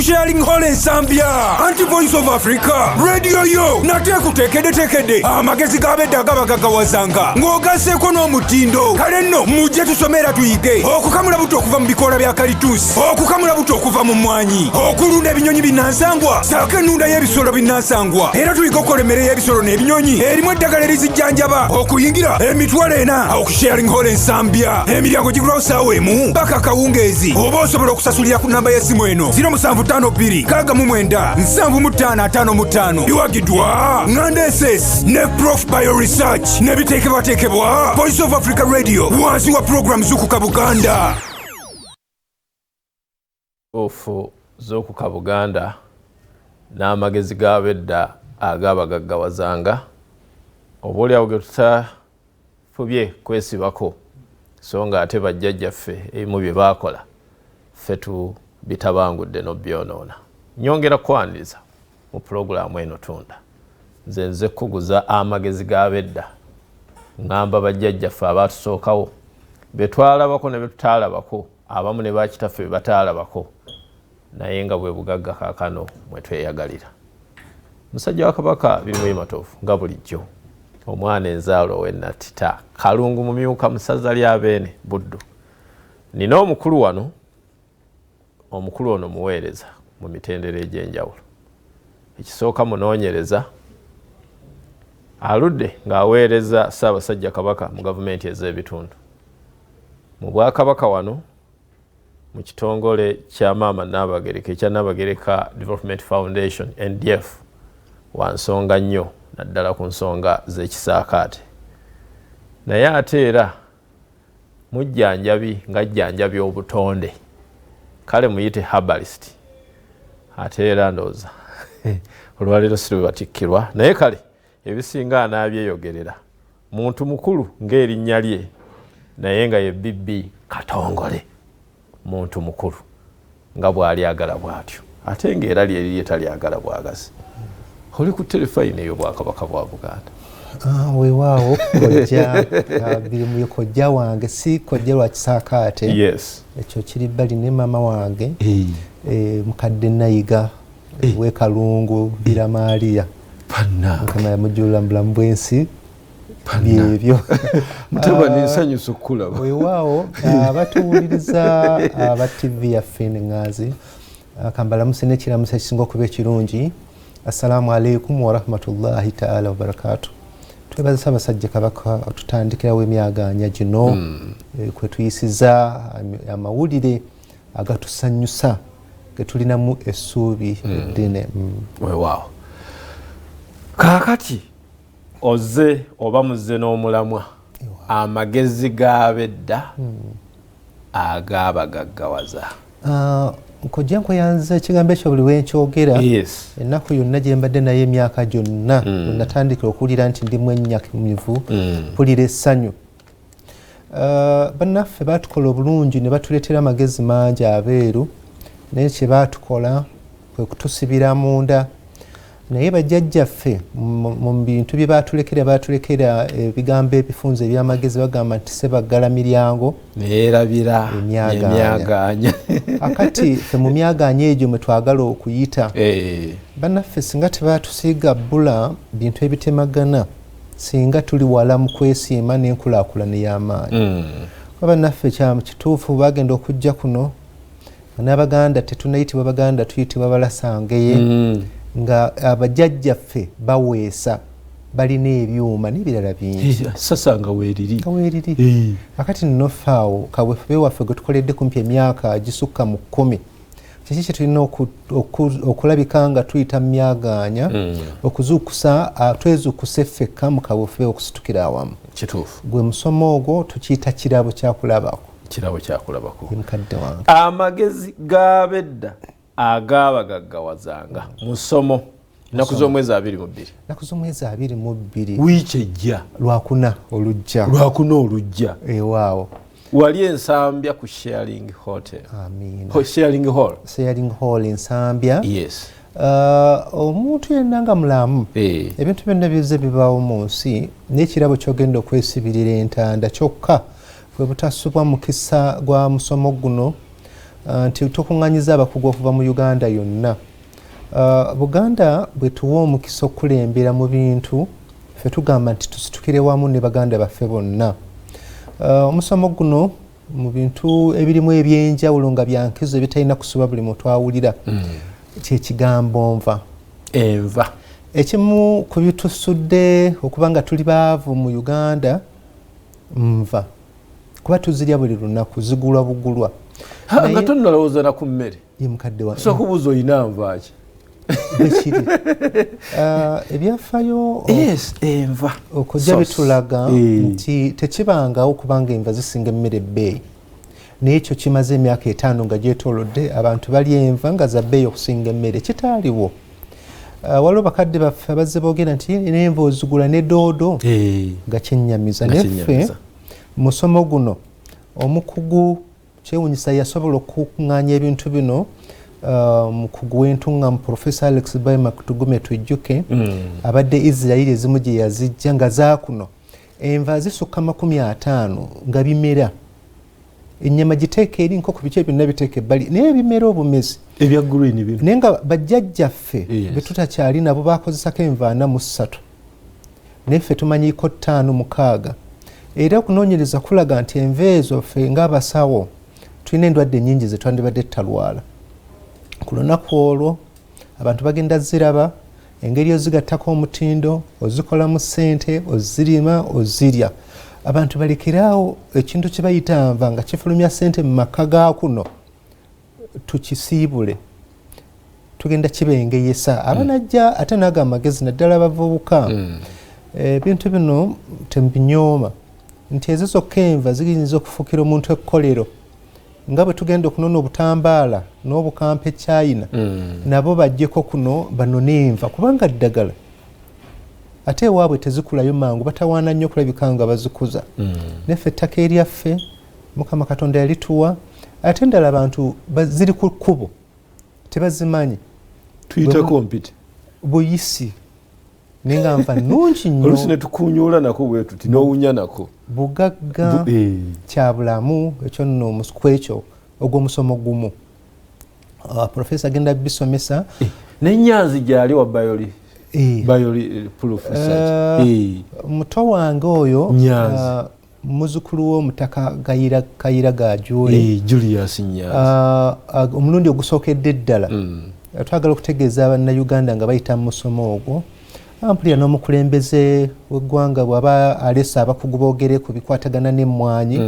Sharing Hall Ensambya, anti Voice of Africa Radio yo nate ekuteekeddeteekedde amagezi g'abedda agabagagawazanga ng'ogasseeko n'omutindo. Kale nno mujje tusome era tuyige okukamula buto okuva mu bikoola bya kalituusi, okukamula buto okuva mu mmwanyi, okulunda ebinyonyi binnansangwa ssaako ennunda y'ebisolo binnansangwa, era tuyige okukola emmere y'ebisolo n'ebinyonyi erimu eddagala erizijjanjaba. Okuyingira 40,000 awo ku Sharing Hall Ensambya. Emiryango gigulwawo ssaawa 1 paka akawungeezi, oba osobola okusasulira ku namba y'essimu eno 0752 69 75 55. Biwagiddwa Nganda SS ne Prof Bio Research ne biteekebwateekebwa Voice of Africa Radio wansi wa program Zukuka Buganda. Ofu Zuukuka Buganda n'amagezi g'abedda agabagaggawazanga, oboolyawo ge tutafubye kwesibako, so nga ate bajjajjaffe ebimu bye baakola ffe tubitabangudde n'obyonoona. Nyongera kwaniriza mu pulogulaamu eno Tunda. Nze nze kukuguza amagezi g'abedda, ŋŋamba bajjajjaffe abaatusookawo be twalabako ne be tutaalabako, abamu ne bakitaffe be bataalabako, naye nga bwe bugagga kaakano mwe tweyagalira. Musajja wa Kabaka Birimuyi Matovu, nga bulijjo omwana enzaalo ow'e Nattita, Kalungu mumyuka mu ssaza lya Beene Buddu. Nina omukulu wano, omukulu ono muweereza mu mitendera egy'enjawulo. Ekisooka, munoonyereza, aludde ng'aweereza Ssaabasajja Kabaka mu gavumenti ez'ebitundu, mu bwakabaka wano, mu kitongole kya Maama Nnaabagereka ekya Nnaabagereka Development Foundation, NDF. Wa nsonga nnyo naddala ku nsonga z'ekisaakaate, naye ate era mujjanjabi ng'ajjanjabi obutonde, kale muyite herbalist. Ate era ndowooza olwaleero si lwe batikkirwa, naye kale ebisinga anaabyeyogerera. Muntu mukulu ng'erinnya lye, naye nga ye BB Katongole, muntu mukulu nga bw'alyagala bw'atyo, ate ng'era lyeriri talyagala bwagazi. Oli ku terefayina ey'Obwakabaka bwa Buganda. Ah, weewaawo kojja Birimuye, kojja wange, si kojja lwa kisaakaate. Ekyo kiri bbali ne maama wange mukadde Nayiga w'e Kalungu Biramaaliya. Mukama yamujjulula mu bulamu bw'ensi, byebyo. Mutabani, nsanyusa okukulaba. Weewaawo, abatuwuliriza aba TV yaffe neŋŋaazi, kambalamuse n'ekiramuso ekisinga okuba ekirungi. Assalamu alaikum warahmatullahi taala wabarakatu. Twebaza Ssaabasajja Kabaka otutandikirawo emyagaanya gino kwe tuyisiza amawulire agatusanyusa getulinamu essuubi eddene. Weewaawo. Kaakati ozze oba muzze n'omulamwa amagezi g'abedda agabagaggawaza. Ah, kojja, nkweyanza ekigambo ekyo buli lwenkyogera. Ennaku yonna gye mbadde naye, emyaka gyonna, natandikira okuwulira nti ndi mwennyamivu, mpulira essanyu. Ah, bannaffe baatukola obulungi ne batuleetera amagezi mangi abeeru, naye kye baatukola kwe kutusibira munda. Naye bajjajjaffe mu bintu bye baatulekera, baatulekera ebigambo ebifunze ebyamagezi. Bagamba nti sebaggala miryango neerabira emyagaanya. Emyagaanya. Akati ffe mu myagaanya egyo mwe twagala okuyita. Bannaffe singa tebatusiiga bbula bintu ebitemagana, singa tuli wala mu kwesiima n'enkulaakulana ey'amaanyi. Kuba bannaffe kya kituufu bagenda okujja kuno nga n'Abaganda tetunayitibwa Baganda, tuyitibwa Balasangeye, nga abajjajjaffe baweesa, balina ebyuma n'ebirala bingi. Sasa nga weeriri. Nga weeriri. Akati nno ffe awo kawefube waffe gwe tukoledde kumpi emyaka gisukka mu 10, kiki kye tulina okulabika nga tuyita mu myagaanya okuzuukusa, twezuukuse ffekka mu kawefube okusitukira awamu. Gwe musomo ogwo tukiyita kirabo kyakulabako. Kirabo kyakulabako. Ye mukadde wange. Amagezi g'abedda agabagaggawazanga, musomo ennaku z'omwezi 22. Ennaku z'omwezi 22. Wiiki ejja. Lwakuna olujja. Lwakuna olujja. Ewaawo. Wali Ensambya ku Sharing Hotel. Amiina. Sharing Hall. Sharing Hall Ensambya. Omuntu yenna nga mulamu, ebintu byonna bizze bibaawo mu nsi, n'ekirabo kyogenda okwesibirira entanda kyokka bwe butasubwa mukisa gwa musomo guno. Nti tukuŋŋanyiza abakugu okuva mu Uganda yonna. Buganda bwe tuwa omukisa okukulembera mu bintu, ffe tugamba nti tusitukire wamu ne baganda baffe bonna. Omusomo guno mu bintu ebirimu ebyenjawulo nga byankizo ebitalina kusuba buli muntu awulira, kyekigambo nva. Enva. Ekimu ku bitusudde okuba nga tuli baavu mu Uganda nva, kuba tuzirya buli lunaku, zigulwa bugulwa. Nga tonnalowooza na ku mmere. Ye mukadde wange. Osobola kubuuza olina nva ki? Bwekiri. Ebyafaayo enva okujja bitulaga nti tekibangawo kubanga enva zisinga emmere ebbeeyi. Naye ekyo kimaze emyaka 5 nga gyetoolodde, abantu balya enva nga za bbeeyi okusinga emmere. Kitaaliwo. Waliwo bakadde baffe abazze boogera nti n'enva ozigula ne doodo, nga kyennyamiza. Nga Naye ffe kyennyamiza. musomo guno omukugu kyewunyisa yasobola okukuŋŋaanya ebintu bino. Mukugu w'entuŋŋamu Professor Alex Baima Tugume Twijjuke, abadde Israel ezimu gye yazijja nga zaakuno enva zisukka 50 nga bimera. Ennyama giteeka eri, nkoko, biki byonna biteeka ebbali, naye ebimera obumezi ebya green bino, naye nga bajjajjaffe be tutakyali nabo bakozesako enva 43, naye ffe tumanyiiko 5, 6. Era okunoonyereza kulaga nti enva ezo ffe ng'abasawo tulina endwadde nnyingi ze twandibadde tutalwala. Ku lunaku olwo abantu bagenda ziraba engeri ozigattako omutindo, ozikolamu ssente, ozirima, ozirya. Abantu balekeraawo ekintu kye bayita nva nga kifulumya ssente mu maka ga kuno, tukisiibule, tugenda kibengeyesa. Abanajja ate naago amagezi, naddala abavubuka, ebintu bino tembinyooma nti ezo zokka enva ziyinza okufuukira omuntu ekkolero, nga bwe tugenda okunona obutambaala n'obukampa e China, nabo bajjeko kuno banone enva, kubanga ddagala. Ate ewaabwe tezikulayo mangu, batawaana nnyo okulabika nga bazikuza. Neffe ettaka eryaffe Mukama Katonda yalituwa, ate endala abantu ziri ku kkubo tebazimanyi. Tuyiteko mpite buyisi, naye nga nva nnungi nnyo. Oluusi ne tukunyuula nako bwe tuti n'owunya nako. Bugagga kya bulamu ekyo nno. Ku ekyo ogw'omusomo gumu, Profesa agenda bisomesa. Nenyanzi gyali wa bayoli bayoli professor. Muto wange oyo, muzukulu w'omutaka Gayira, Kayira Gajuule. Julius Nyanzi. Omulundi ogusookedde ddala, twagala okutegeeza Abannayuganda nga bayita mu musomo ogwo. Mpulira n'omukulembeze w'eggwanga bw'aba alesa abakugu boogere ku bikwatagana n'emmwanyi,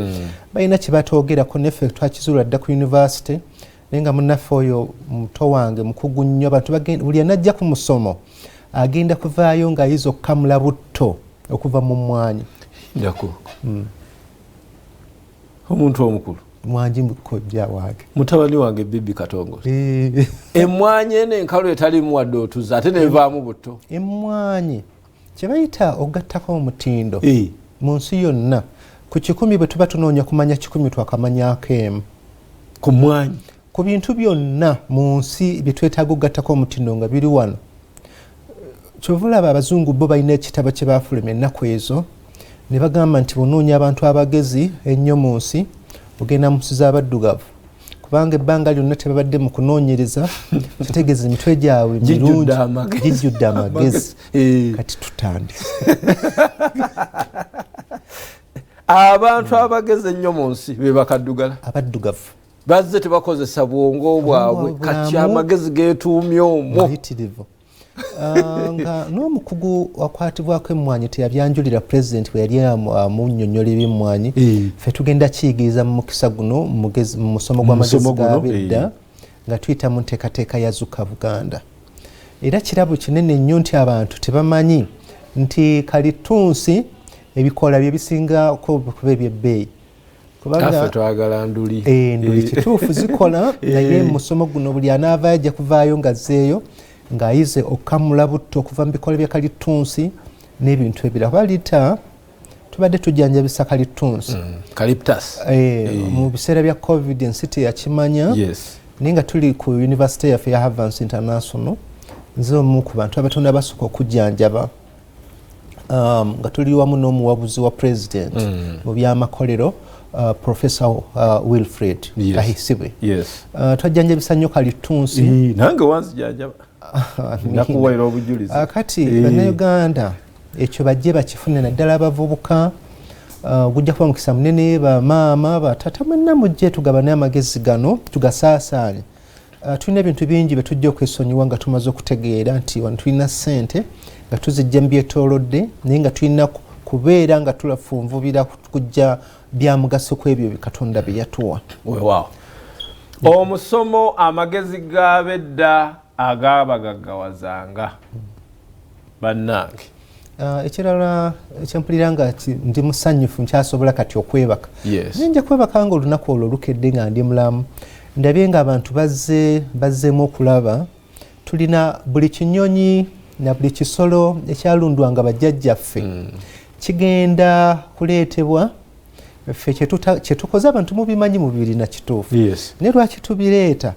balina kye batoogerako, neffe twakizuula dda ku university. Naye nga munnaffe oyo muto wange mukugu nnyo, abantu buli anajja ku musomo agenda kuvaayo ng'ayiza okukamula butto okuva mu mmwanyi. Ndako omuntu omukulu. Mwangi kojja wange. Mutabani wange Bibi Katongole, emmwanyi eno enkalu etalimu wadde otuza, ate nevaamu butto. Emmwanyi kye bayita okugattako omutindo mu nsi yonna, ku 100 bwe tuba tunoonya kumanya 100, twakamanyako emu. Ku mmwanyi? Ku bintu byonna mu nsi bye twetaaga okugattako omutindo nga biri wano. Kyova olaba abazungu bo balina ekitabo kye baafulumya ennaku ezo ne bagamba nti bw'onoonya abantu abagezi ennyo mu nsi, ogenda mu nsi z'abaddugavu, kubanga ebbanga lyonna tebabadde mu kunoonyereza, kitegeeza emitwe gyabwe mirungi, gijjudde amagezi. Kati tutandise. Abantu abagezi ennyo mu nsi be bakaddugala. Abaddugavu. Bazze tebakozesa bwongo bwabwe, kati amagezi geetuumye omwo. Mayitirivu. Nga n'omukugu akwatibwako emmwanyi teyabyanjulira pulezidenti bwe yali amunnyonnyola ebyemmwanyi. Ffe tugenda kiyigiriza mu mukisa guno mu musomo gw'amagezi g'abedda nga tuyita mu nteekateeka ya Zuka Buganda. Era kirabo kinene nnyo nti abantu tebamanyi nti kalitunsi ebikoola bye bisingako kuba ebyebbeeyi. Kubanga twagala nduli. Enduli kituufu zikola, naye mu musomo guno buli anaavaayo ajja kuvaayo nga azzeeyo ng'ayize okukamula butto okuva mu bikoola bya kalitunsi n'ebintu ebirala. Kuba lita tubadde tujjanjabisa kalitunsi. Mu biseera bya COVID ensi teyakimanya, naye nga tuli ku university yaffe ya Havans International, nze omu ku bantu abatono abasooka okujjanjaba. Nga tuli wamu n'omuwabuzi wa president mu byamakolero, Professor Wilfred Ahisibwe. Twajjanjabisa nnyo kalitunsi. Nange wanzijanjaba, nakuwaira obujulizi. Kati Bannayuganda ekyo bajje bakifune, naddala abavubuka. Gujja kuba mukisa munene. Bamaama, batata, mwenna mujje tugabane amagezi gano, tugasaasaanye. Tulina ebintu bingi bye tujja okwesonyiwa nga tumaze okutegeera nti wano tulina ssente nga tuzijja mu byetoolodde, naye nga tulina kubeera nga tulafunvubira kujja byamugaso ku ebyo Katonda bye yatuwa. Weewaawo, omusomo amagezi g'abedda agabagaggawazanga, bannange. Ekirala ekyempulira nga ndi musanyufu, nkyasobola kati okwebaka, naye nja kwebaka nga olunaku olwo lukedde nga ndi mulamu, ndabye nga abantu bazze bazzeemu okulaba tulina buli kinyonyi na buli kisolo ekyalundwanga bajjajjaffe kigenda kuleetebwa. Ffe kyetukoze abantu mubimanyi, mubiri na kituufu, naye lwaki tubireeta?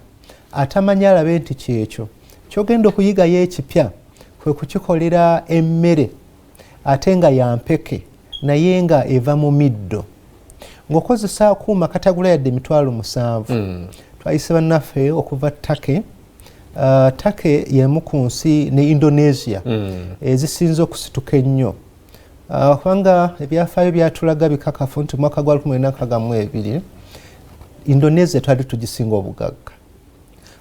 Atamanyi alabe nti kyekyo kyogenda okuyigayo ekipya kwe kukikolera emmere, ate nga yampeke, naye nga eva mu middo, ng'okozesa akuuma katagula yadde 70,000. Twayise bannaffe okuva Turkey. Turkey yemu ku nsi ne Indonesia ezisinze okusituka ennyo, kubanga ebyafaayo byatulaga bikakafu nti mwaka gwa 1962 Indonesia twali tugisinga obugagga.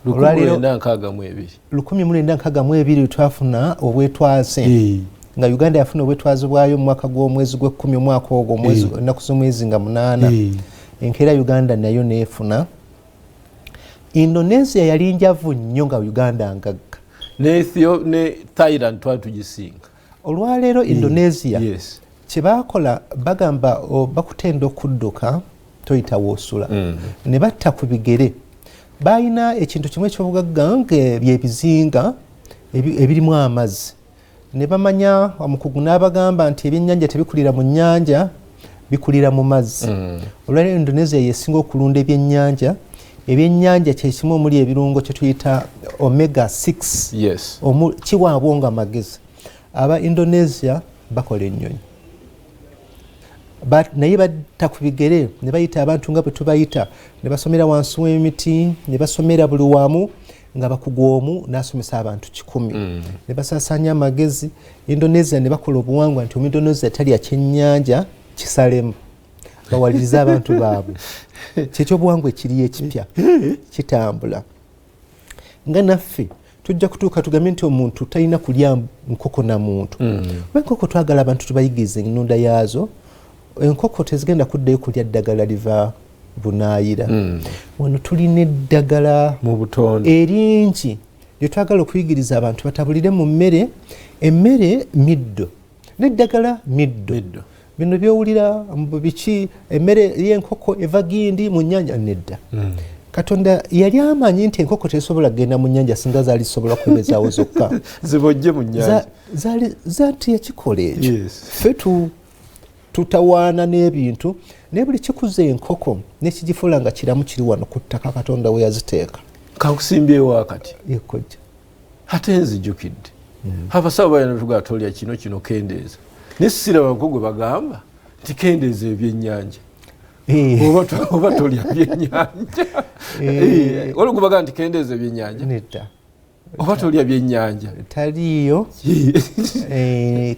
1962 twafuna obwetwaze, nga Uganda yafuna obwetwaze bwayo mu mwaka gw'omwezi gw'ekkumi omwaka ogwo, ennaku z'omwezi nga 8. Enkeera Uganda nayo neefuna. Indonesia yali njavu nnyo nga Uganda ngagga. Ne Thailand twali tugisinga. Olwaleero Indonesia kyebakola, bagamba bakutenda okudduka toyita woosula, ne batta ku bigere. Balina ekintu kimu ekyobugagga nga byebizinga ebirimu amazzi, ne bamanya omukugu n'abagamba nti ebyennyanja tebikulira mu nnyanja, bikulira mu mazzi. Olwaleero Indonesia yesinga okulunda ebyennyanja. Ebyennyanja kyekimu omuli ebirungo kyetuyita omega 6, kiwa nga amagezi. Aba Indonesia bakola ennyonyi, naye batta ku bigere ne bayita abantu nga bwe tubayita, ne basomera wansi w'emiti, ne basomera buli wamu, nga bakugu omu n'asomesa abantu 100, ne basaasaanya amagezi. Indonesia ne bakola obuwangwa nti Omuindonesia talya kyennyanja kisalemu, bawalirize abantu baabwe. Kyekyobuwangwa ekiriyo ekipya kitambula, nga naffe tujja kutuuka tugambe nti omuntu talina kulya nkoko na muntu. Oba enkoko twagala abantu tubayigirize ennunda yaazo. Enkoko tezigenda kuddayo kulya ddagala liva bunaayira. Wano tulina eddagala mu butonde eringi lyetwagala okuyigiriza abantu batabulire mu mmere. Emmere middo n'eddagala middo. Bino byowulira biki, emmere y'enkoko eva gindi mu nnyanja, nedda. Katonda yali amanyi nti enkoko tesobola kugenda mu nnyanja, singa zaali zisobola kwebezaawo zokka zibojje mu nnyanja. Zati yakikola ekyo. Ffe tutawaana n'ebintu, naye buli kikuza enkoko nekigifuula nga kiramu kiri wano ku ttaka Katonda we yaziteeka. Kankusimbyewo akati. Yekojja. Ate nzijukidde, abasawo balina tugaa tolya kino, kino kendeeza, naye sirabako gwe bagamba nti kendeeza ebyennyanja oba tolya byennyanja. Waliwo gwe bagamba nti kendeeza ebyennyanja oba tolya byennyanja? Taliiyo.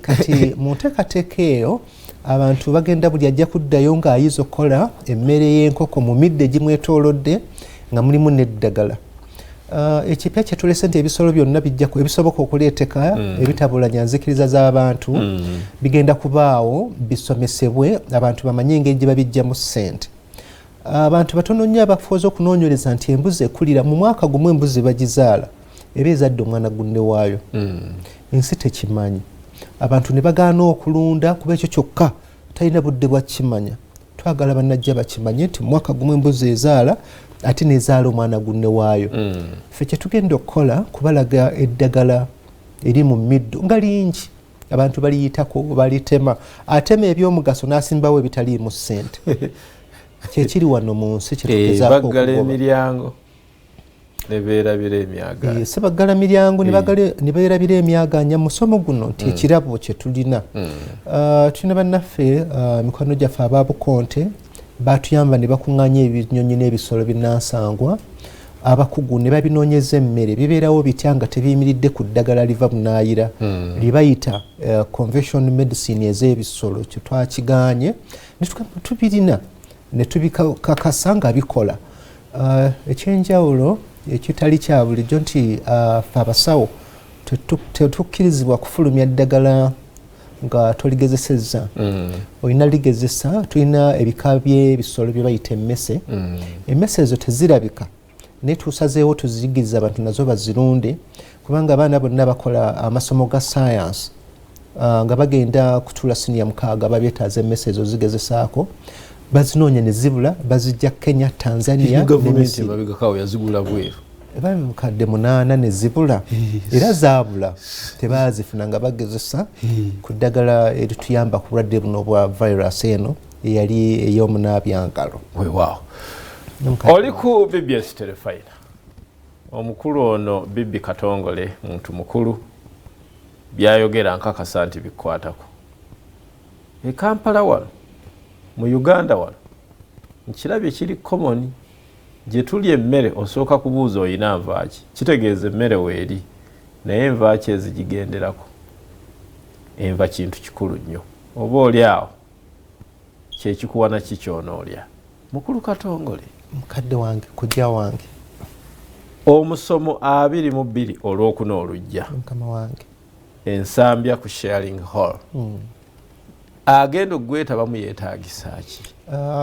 Kati mu nteekateeka eyo abantu bagenda buli ajja kuddayo ng'ayiza okukola emmere y'enkoko mu midde egimwetoolodde nga mulimu n'eddagala. Ekipya kyetulese nti ebisolo byonna bijja ebisoboka okuleeteka, ebitabulanya nzikiriza z'abantu, bigenda kubaawo bisomesebwe abantu bamanye engeri gye babijjamu ssente. Abantu batono nnyo abafuuza okunoonyereza nti embuzi ekulira mu mwaka gumu, embuzi bagizaala eba ezadde omwana gunne waayo. Ensi tekimanyi, abantu ne bagaana okulunda kuba ekyo kyokka talina budde bwa kimanya. Twagala bannajja bakimanye nti mu mwaka gumu embuzi ezaala ate nezaala omwana gunne waayo. Ffe kyetugenda okukola kubalaga eddagala eri mu middo nga lingi, abantu baliyitako, balitema, atema ebyomugaso n'asimbawo ebitaliimu ssente. Kyekiri wano mu nsi kyetugezaako baggala okugoba. Emiryango. Nebeerabira emyaganya. Sebaggala miryango ne beerabira emyaganya. Musomo guno nti ekirabo kye tulina. Tulina bannaffe, mikwano gyaffe aba Bukonte batuyamba ne bakuŋŋaanya ebinyonyi n'ebisolo binnansangwa, abakugu ne babinoonyeza emmere. Bibeerawo bitya nga tebiyimiridde ku ddagala liva bunaayira lye bayita conventional medicine ez'ebisolo? Kye twakigaanye ne tugamba tubirina ne tubikakasa nga bikola. Ekyenjawulo ekitali kya bulijjo nti ffe abasawo tetukkirizibwa kufulumya ddagala nga toligezesezza. Olina ligezesa. Tulina ebika by'ebisolo bye bayita emmese. Emmese ezo tezirabika, naye tusazeewo tuziyigiriza abantu nazo bazirunde, kubanga abaana bonna bakola amasomo ga science nga bagenda kutuula siniya 6 babyetaaza emmese ezo zigezesaako, bazinoonya ne zibula, bazijja Kenya, Tanzania ne Gavumenti Misiri. Emabegakawo yazigula bweru. Bali bukadde 8 ne zibula, era zaabula, tebaazifuna nga bagezesa ku ddagala erituyamba ku bulwadde buno bwa virus eno eyali ey'omunaabyangalo. Weewaawo. Oli ku BBS Terefayina. Omukulu ono Bibi Katongole muntu mukulu, byayogera nkakasa nti bikwatako. E Kampala wano, mu Uganda wano, nkirabye kiri common gye tuli emmere osooka kubuuza oyina nvaaki, kitegeeza emmere weeri, naye envaaki ezigigenderako. Enva kintu kikulu nnyo, oba oli awo kyekikuwa naki kyonoolya. Mukulu Katongole. Mukadde wange, kojja wange. Omusomo 22 Olwokuna olujja. Mukama wange. Ensambya ku Sharing Hall. Agenda okugwetabamu yeetagisa ki?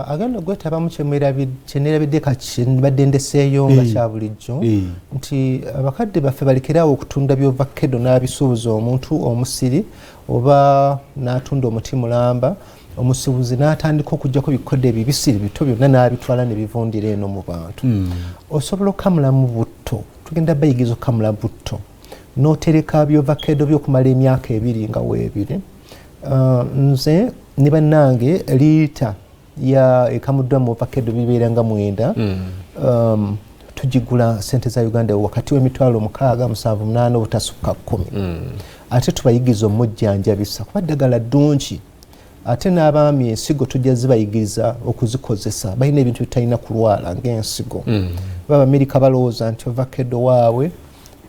Agenda okugwetabamu kyeneerabidde mbadde ndeseeyo nga kya bulijjo nti abakadde baffe balekerawo okutunda byovakkedo n'abisuubuza omuntu omusiri oba n'atunda omuti mulamba, omusuubuzi n'atandika okuggyako bikodo ebibisi bito byonna n'abitwala ne bivundira eno mu bantu. Osobola okukamulamu butto, tugenda bayigiza okukamula butto n'otereka byovakedo by'okumala emyaka 2 nga weebiri. Nze ne bannange liita ya ekamuddwa mu ovakedo bibeera nga 9. Tugigula sente za Uganda wakati w'emitwalo 6, 7, 8 obutasukka 10. Ate tubayigiza omujjanjabisa kuba ddagala ddungi. Ate n'abaami ensigo tujja zibayigiriza okuzikozesa, balina ebintu bitalina kulwala ng'ensigo. Baba Amerika balowooza nti ovakedo waabwe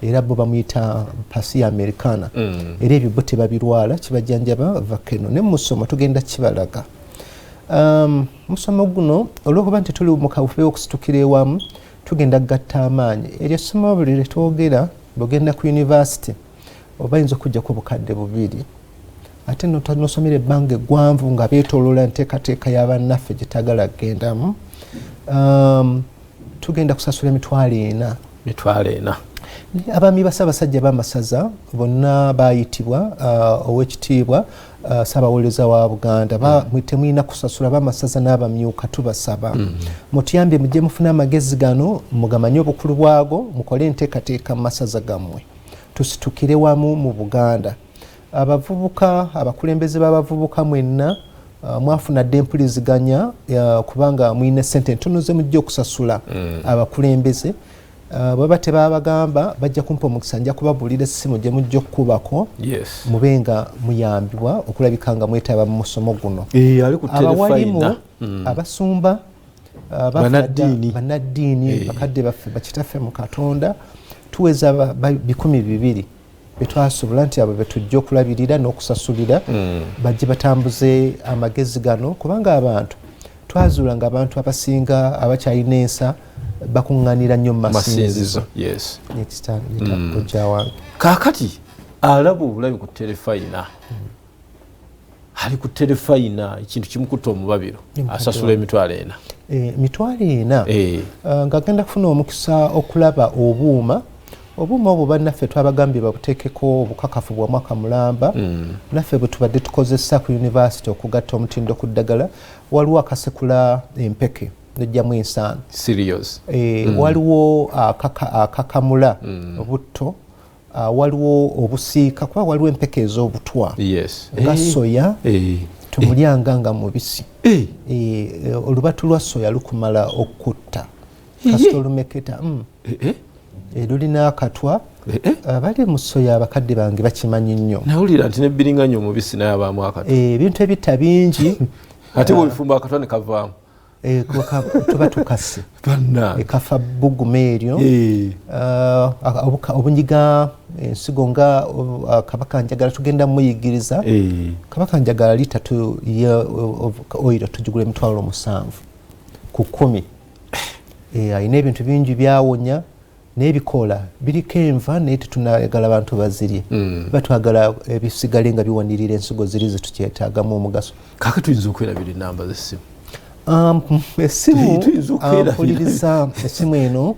era bo bamuyita pasi ya Americana. Era ebyo bo tebabirwala, kibajjanjaba ovakedo. Ne mu musomo tugenda kibalaga. Musomo guno olw'okuba nti tuli mu kaweefube w'okusitukira ewamu, tugenda kugatta amaanyi. Eryo essomo buli lye twogera, bw'ogenda ku yunivasite oba oyinza okuggyako obukadde 2, ate n'osomera ebbanga eggwanvu nga beetooloola enteekateeka ya bannaffe gye tagala kugendamu. Tugenda kusasula emitwalo 4. Mitwalo 4. Abaami ba Ssaabasajja b'amasaza bonna baayitibwa, ow'ekitiibwa Ssaabawolereza wa Buganda. Temulina kusasula b'amasaza n'abamyuka, tubasaba mutuyambe mujje mufune amagezi gano, mugamanye obukulu bwago, mukole enteekateeka mu masaza gammwe, tusitukire wamu mu Buganda. Abavubuka, abakulembeze b'abavubuka mwenna, mwafuna dda empuliziganya, kubanga mulina ssente ntono ze mujja okusasula abakulembeze. Bweba tebabagamba bajja kumpa omukisa, nja kubabuulira essimu gye mujja okukubako, mube nga muyambibwa okulabika nga mwetaba mu musomo guno. Ali ku Abawalimu, Terefayina. abasumba, Bannaddiini. bannaddiini, bakadde baffe, bakitaffe mu Katonda, tuweza 200 betwasobola nti abo betujja okulabirira n'okusasulira, bajje batambuze amagezi gano, kubanga abantu twazuula nga abantu abasinga abakyalina ensa bakuŋŋaanira nnyo mu masinzizo. Masinzizo, yes. Kojja wange. Kaakati alaba obulabi ku terefayina, ali ku terefayina ekintu kimukutta omubabiro, asasula emitwalo 4. Emitwalo 4. Ng'agenda kufuna omukisa okulaba obuuma. Obuuma obwo bannaffe twabagambye babuteekeko obukakafu bwa mwaka mulamba. Naffe bwe tubadde tukozesa ku yunivasite okugatta omutindo ku ddagala, waliwo akasekula empeke n'ojjamu ensaano. Serious. Waliwo akakamula obutto, waliwo obusiika, kuba waliwo empeke ez'obutwa. Nga soya, tumulyanga nga mubisi. Olubatu lwa soya lukumala okutta. Kasita olumeketa. Lulina akatwa. Abali mu soya abakadde bange bakimanyi nnyo. Nawulira nti nebbiringanya omubisi naye abaamu akatwa. Ebintu ebitta bingi. Ate bw'obifumba akatwa ne kavaamu. Tuba tukase. Kafa buguma eryo. Obunyiga ensigo nga Kabaka Njagala tugenda muyigiriza. Kabaka Njagala lita oyiro tugigula 7,000 ku 10. Alina ebintu bingi byawonya n'ebikola biriko enva naye tetunayagala abantu bazirye. Batwagala ebisigale nga biwanirira ensigo ziri zetukyetaagamu omugaso. Kaakati tuyinza okwerabira ennamba z'essimu. Essimu mpuliriza essimu eno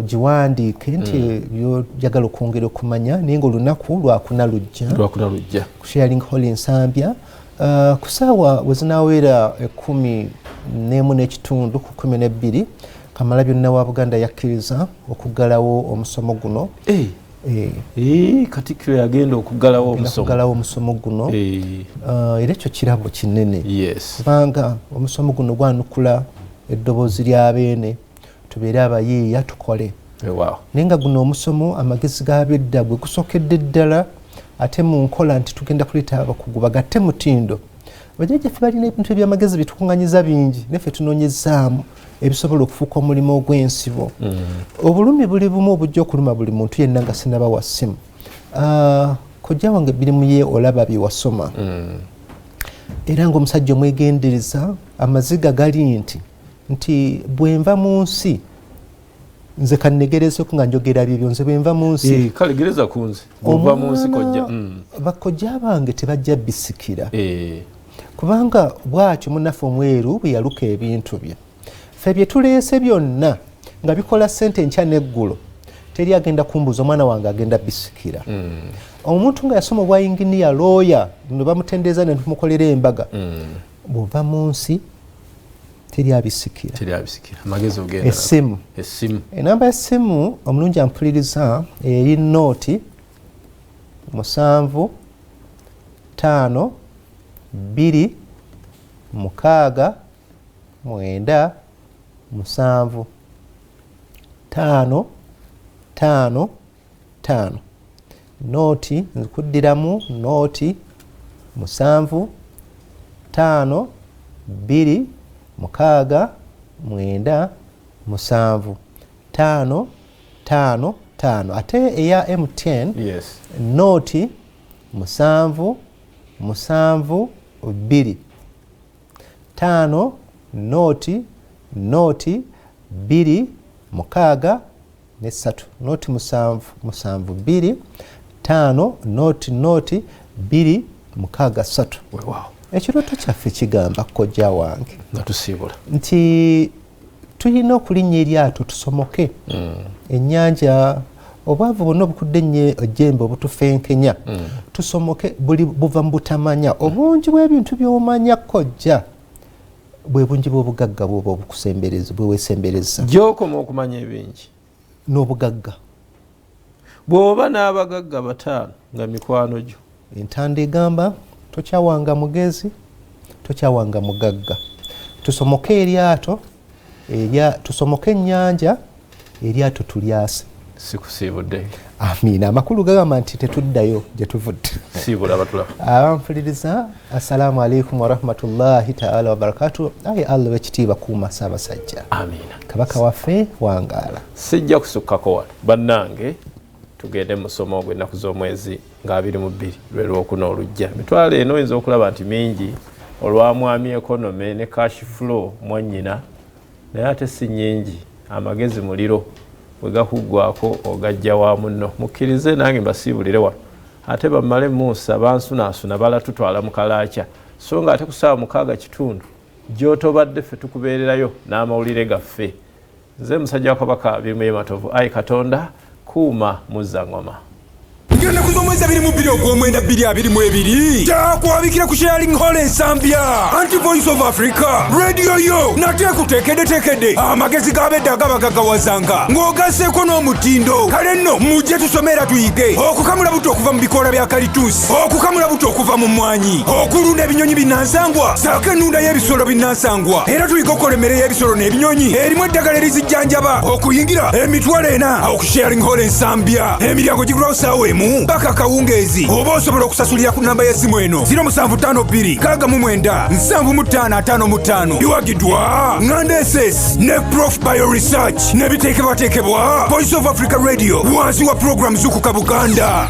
giwandiike nti by'oyagala okwongera okumanya naye ng'olunaku lwakuna lujja. Lwakuna lujja. Ku Sharing Hall Nsambya ku ssaawa bwe zinaawera 11:15 ku 12 Kamalabyonna wa Buganda yakkiriza okuggalawo omusomo guno. Katikkiro yagenda okuggalawo omusomo guno. Era ekyo kirabo kinene. Kubanga omusomo guno gwanukula eddoboozi lya Beene tubeere abayiiya tukole. Naye nga guno omusomo amagezi g'abedda gwe gusokedde ddala ate mu nkola nti tugenda kuleeta abakugu bagatte mutindo. Bajjajjaffe balina ebintu ebyamagezi byetukuŋŋanyiza bingi naffe tunoonyezaamu ebisobola okufuuka omulimu ogw'ensibo. Obulumi buli bumu obujja okuluma buli muntu yenna nga sinnabawa ssimu. Kojja wange birimu ye olaba bye wasoma. Era ng'omusajja omwegendereza amaziga gali nti bwe nva mu nsi nze kannegerezeeko nga njogera bibyo nze bwe nva mu nsi. Kale gereza ku nze bw'ova mu nsi kojja. Bakojja bange tebajja bisikira. Kubanga bw'atyo munnaffe omweru bwe yaluka ebintu bye. Ffe bye tuleese byonna nga bikola ssente enkya n'eggulo teri agenda kumbuuza omwana wange agenda bisikira. Omuntu nga yasoma obwa yinginiya looya ne bamutendereza ne tumukolera embaga. Bw'ova mu nsi teri abisikira. Teri abisikira. Amagezi ogenda. Essimu. Essimu. Enamba y'essimu omulungi ampuliriza eri 0 7 5 2 6 9 7 5 5 5. 0 nkuddiramu 0 7 5 2 6 9 7 5 5 5. Ate eya MTN 0 7 7 2 5 0 0 2 6 3. 0 7 7 2 5 0 0 2 6 3. Ekirooto kyaffe kigamba kojja wange natusiibula nti tulina okulinnya eryato tusomoke ennyanja obwavu bwonna obukudde ennyo ejjembe obutufenkenya tusomoke buli buva mu butamanya. Obungi bw'ebintu by'omanya kojja bwe bungi bw'obugagga bw'oba obukusembereza bwe weesembereza. Gy'okoma okumanya ebingi n'obugagga. Bw'oba n'abagagga 5 nga mikwano gyo. Entanda egamba tokyawanga mugezi tokyawanga mugagga. Tusomoke eryato tusomoke ennyanja eryato tulyase. Sikusiibudde. Amiina. Amakulu gagamba nti tetuddayo gye tuvudde. Siibula abatulaba. Abampuliriza assalaamu alaikum warahmatullahi taala wabarakatu. Ayi Allah w'ekitiibwa kuuma Ssaabasajja. Amiina. Kabaka waffe wangaala. Sijja kusukkako wano bannange tugende mu musomo ogw'ennaku z'omwezi nga 22 lwe lwokuna olujja. Emitwalo eno oyinza okulaba nti mingi olwa mwami economy ne cash flow mwannyina naye ate si nnyingi. Amagezi muliro bwe gakuggwako ogajja wa munno. Mukkirize nange mbasiibulire wano. Ate bamale Musa bansunaasuna balatutwala mu kalaaca so nga ate ku ssaawa 6:15 gy'otobadde ffe tukubeererayo n'amawulire gaffe. Nze musajja wa Kabaka Birimu Matovu. Ayi Katonda kuuma Muzzangoma. Ennaku z'omwezi 22 ogw'omwenda 2022 kyakwabikira ku Sharing Hall Ensambya. Anti Voice of Africa Radio yo nate ekuteekeddeteekedde amagezi g'abedda agabagaggawazanga ng'ogasseeko n'omutindo. Kale nno mujje tusome era tuyige okukamula buto okuva mu bikoola bya kalituusi, okukamula buto okuva mu mmwanyi, okulunda ebinyonyi binnansangwa ssaako ennunda y'ebisolo binnansangwa, era tuyige okukola emmere y'ebisolo n'ebinyonyi erimu eddagala erizijjanjaba. Okuyingira 40,000 awo ku Sharing Hall Ensambya. Emiryango gigulwawo ssaawa 1 paka akawungeezi, oba osobola okusasulira ku namba y'essimu eno 0752 69 75 55. Biwagiddwa Nganda SS ne Prof Bio Research ne biteekebwateekebwa Voice of Africa Radio wansi wa program Zukuka Buganda.